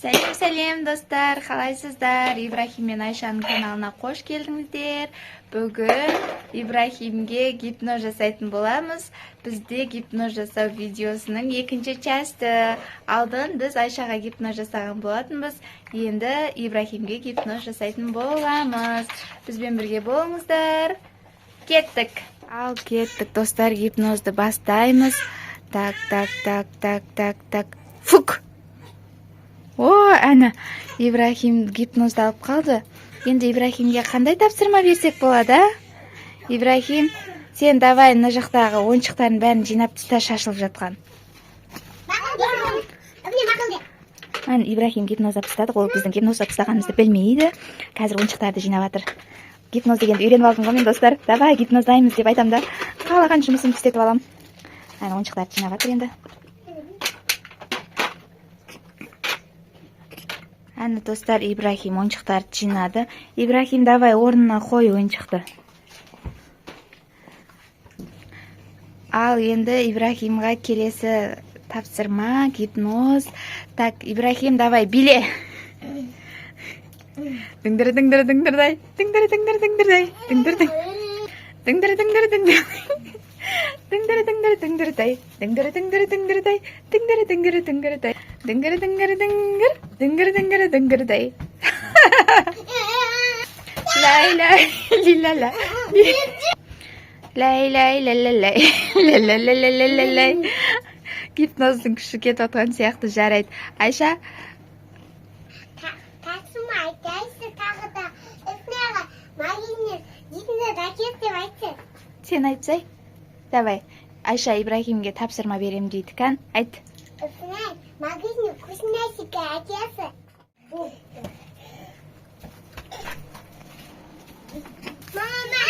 Сәлем, сәлем, достар! Қалайсыздар? Ибрахим мен Айшаның каналына қош келдіңіздер. Бүгін Ибрахимге гипноз жасайтын боламыз. Бізде гипноз жасау видеосының екінші часті. Алдын біз Айшаға гипноз жасаған болатынбыз, енді Ибрахимге гипноз жасайтын боламыз. Бізбен бірге болыңыздар. Кеттік! Ал кеттік, достар, гипнозды бастаймыз. Так, так, так, так, так, так, фук! О, әні, Ибрахим гипноздалып қалды. Енді Ибрахимге қандай тапсырма берсек болады, а? Ибрахим, сен давай мына жақтағы ойыншықтардың бәрін жинап таста, шашылып жатқан. Әне, Ибрахим гипноздап тастадық. Ол біздің гипноздап тастағанымызды білмейді. Қазір ойыншықтарды жинап жатыр. Гипноз дегенді үйреніп алдым ғой мен, достар. Давай гипноздаймыз деп айтамын да, қалаған жұмысымды істетіп аламын. Әне, ойыншықтарды жинап жатыр енді. Әне, достар, Ибрахим ойыншықтарды жинады. Ибрахим, давай орнына қой ойыншықты. Ал енді Ибрахимға келесі тапсырма, гипноз. Так, Ибрахим, давай биле. Дыңдыр, дыңдыр, дыңдырдай, дыңдыр, дыңдыр, дыңдырдай, дыңдыр, дың, дыңдыр, дыңдыр, дыңдыр, дыңдыр, дыңдыр, дыңдырдай, дыңдыр, дыңдыр, дыңдырдай, дыңдыр, дыңдыр, дыңдырдай, дыңгыр, дыңгыр, дыңгыр, дыңгыр, дыңгыр, дыңгырдай. Лай, лай, ли, ла, ла. Лай, лай, ла, ла, лай, ла, ла, ла, ла, ла, ла, лай. Гипноздың күші кетіп жатқан сияқты, жарайды. Айша, Тапсырма айтайсың тағы да. Эсмеға магазиннен жейтіндер әкел деп айтсын. Сен айтсай. Давай. Айша Ибрахимге тапсырма берем дейді. Кән, айт. Эсме магазиннен вкусняшка әкелсін. Мама!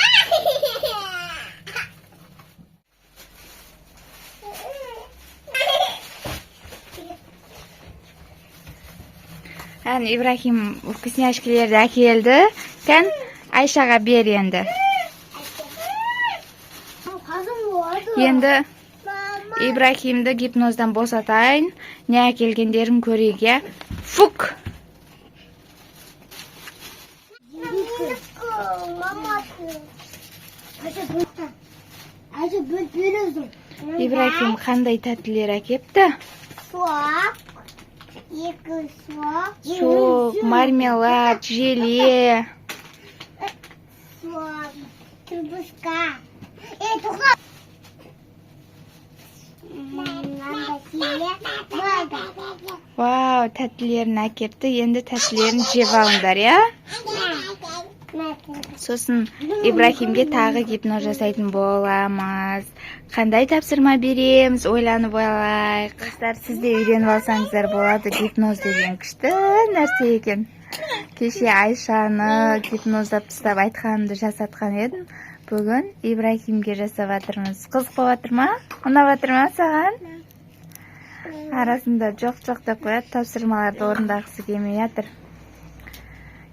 Ән, Ибрахим вкусняшкалерді әкелді. Кән, Айшаға бер енді. Енді Ибрахимді гипноздан босатайын. Не әкелгендерін көрейік, иә? Фук! Айша, бөліп бересің. Ибрахим қандай тәттілер әкепті? Сок. Екі сок. Сок, мармелад, желе. Сок. Трубушка. Ей, тоқта. Мынандай желе. Болды. Вау, тәттілерін әкепті. Енді тәттілерін жеп алыңдар, иә? Сосын Ибрахимге тағы гипноз жасайтын боламыз. Қандай тапсырма береміз, ойланып алайық. Достар, сіз де үйреніп алсаңыздар болады. Гипноз деген күшті нәрсе екен. Кеше Айшаны гипноздап тастап, айтқанымды жасатқан едім. Бүгін Ибрахимге жасап жатырмыз. Қызық болып жатыр ма? Ұнап жатыр ма саған? Арасында жоқ, жоқ деп қояды, тапсырмаларды орындағысы келмей жатыр.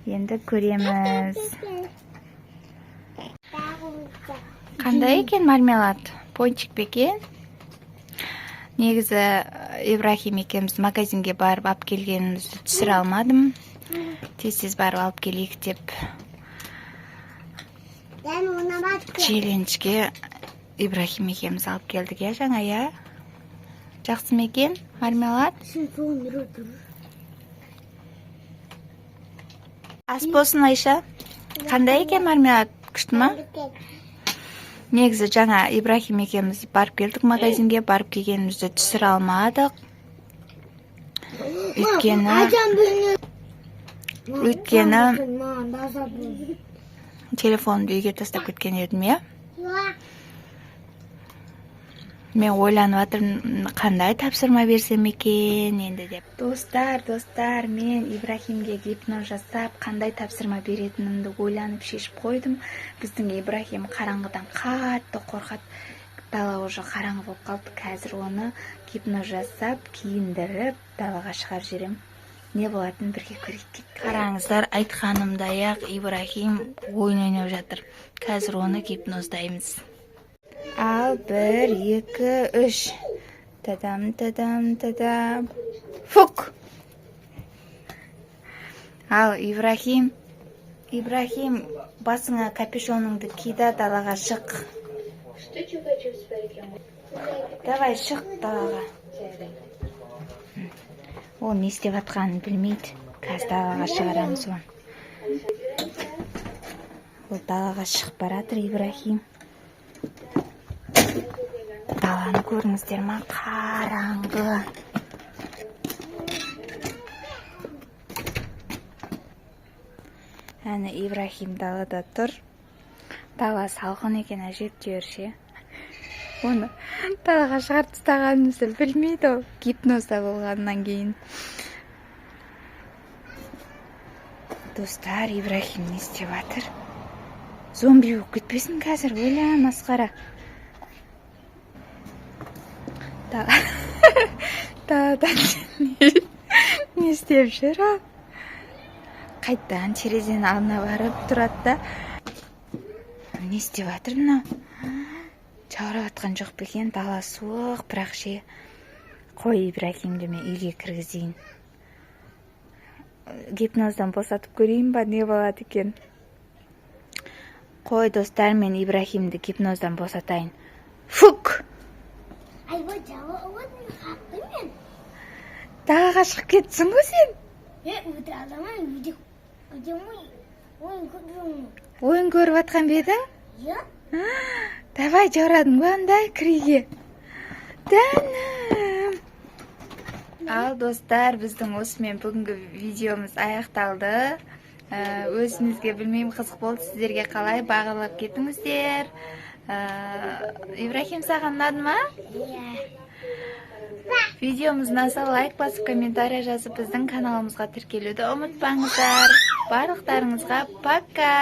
Енді көреміз. Қандай екен мармелад? Пончик пе екен? Негізі Ибрахим екеуміз магазинге барып алып келгенімізді түсіре алмадым. Тез тез барып алып келейік деп Ben ona челленджге Ибрахим екеуміз алып келдік, иә, жаңа, иә? Жақсы ма екен мармелад? Ас болсын, Айша. Қандай екен мармелад? Күшті ма? Негізі жаңа Ибрахим екеуміз барып келдік магазинге, барып келгенімізді түсіре алмадық. Өйткені телефонымды үйге тастап кеткен едім, иә? Мен ойланып жатырмын, қандай тапсырма берсем екен енді деп. Достар, достар, мен Ибрахимге гипноз жасап, қандай тапсырма беретінімді ойланып шешіп қойдым. Біздің Ибрахим қараңғыдан қатты қорқады. Дала уже қараңғы болып қалды. Қазір оны гипноз жасап, киіндіріп, далаға шығарып жіберемін. Не болатынын бірге көрейік. Кеттік. Қараңыздар, айтқанымдай-ақ Ибрахим ойын ойнап жатыр. Қазір оны гипноздаймыз. Ал, бір, екі, үш. Тадам, тадам, тадам. Фук! Ал, Ибрахим, Ибрахим, басыңа капюшоныңды ки да, далаға шық. Күшті чупа-чупс бар екен ғой. Давай, шық далаға. Ол не істеп жатқанын білмейді. Қазір далаға шығарамыз оны. Ол далаға шығып баратыр, Ибрахим. Даланы көрдіңіздер ма? Қараңғы. Әне, Ибрахим далада тұр. Дала салқын екен әжептәуір ше. Оны далаға шығарып тастағанымызды білмейді ол, гипнозда болғаннан кейін. Достар, Ибрахим не істеп жатыр? Зомби болып кетпесін қазір, өлә, масқара. Далада не істеп жүр ол? Қайтадан терезенің алдына барып тұрады да. Не істеп жатыр мынау? Жаурап жатқан жоқ па екен? Дала суық, бірақ ше. Қой, Ибрахимді мен үйге кіргізейін. Гипноздан босатып көрейін ба, не болады екен? Қой, достар, мен Ибрахимді гипноздан босатайын. Фук! Айбай, жауап хақты мен. Далаға шығып кетсің ғой сен. Е, өте адаман үйде үйде ойын көріп жүрмін. Ойын көріп жатқан ба едің? Иә. Давай, жаурадың ба анда, кір үйге. Дәнім. Ал, достар, біздің осымен бүгінгі видеомыз аяқталды. Өзімізге, білмеймін, қызық болды, сіздерге қалай, бағалап кетіңіздер. Ибрахим, саған ұнады ма? Иә. Видеомыз ұнаса, лайк басып, комментарий жазып, біздің каналымызға тіркелуді ұмытпаңыздар. Барлықтарыңызға пока!